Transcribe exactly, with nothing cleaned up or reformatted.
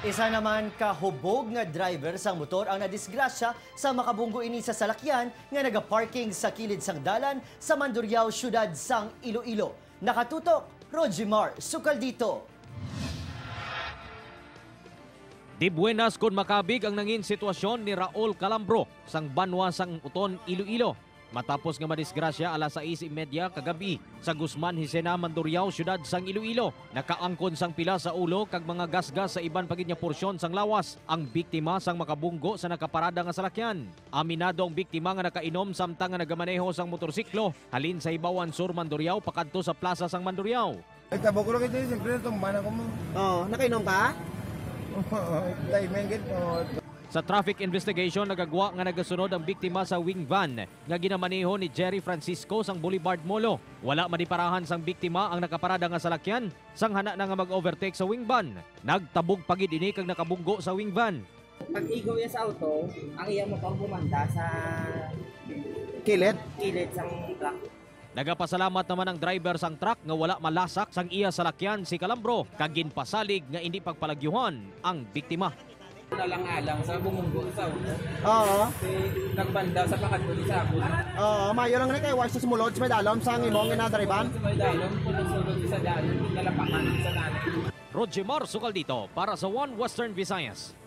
Isa naman ka hubog nga driver sang motor ang nadisgrasya sa makabunggo ini sa salakyan nga nagaparking sa kilid sang dalan sa Mandurriao, siyudad sang Iloilo. Nakatutok, Rojimar Sukaldito. Di buenas kon makabig ang nangin sitwasyon ni Raul Calambro sang banwa sang Uton, Iloilo. Matapos nga madisgrasya alas sais y media kagab-i sa Guzman Hicena, Mandurriao, siyudad sang Iloilo, nakaangkon sang pila sa ulo kag mga gasgas sa iban pa gid nga porsyon sang lawas ang biktima sang makabunggo sa nakaparada nga salakyan. Aminado ang biktima nga nakainom samtang nga nagamaneho sang motorsiklo halin sa Hibawan Sur, Mandurriao, pakadto sa plaza sang Mandurriao. Nagtabok ko lang ito, siyempre, natumba na ko mo. Oh, nakainom ka? Timing gid. Oh. Sa traffic investigation, nagagwa nga nagasunod ang biktima sa wing van nga ginamaneho ni Jerry Francisco sang Boulevard Molo. Wala madiparahan sang biktima ang nakaparada nga salakyan sang hana na nga mag-overtake sa wing van. Nagtabog pa gid ini kag nakabunggo sa wing van. Pag-igo niya sa auto, ang iya motor bumanda sa Kilid? kilid sang truck. Nagapasalamat naman ang driver sang truck nga wala malasak sang iya salakyan si Calambro kag ginpasalig nga indi pagpalagyuhan ang biktima. Nalang-alang sa bumunggo sa auto. Oo. Si nagbanda sa pakadto ni sa ako. Oo, mayo lang ni kay Wise sa mulod sa may dalom sa imong ginadriban. Sa may dalom, kung nagsulod sa dalom, nalapakan sa dalom. Rojimar Sukaldito para sa One Western Visayas.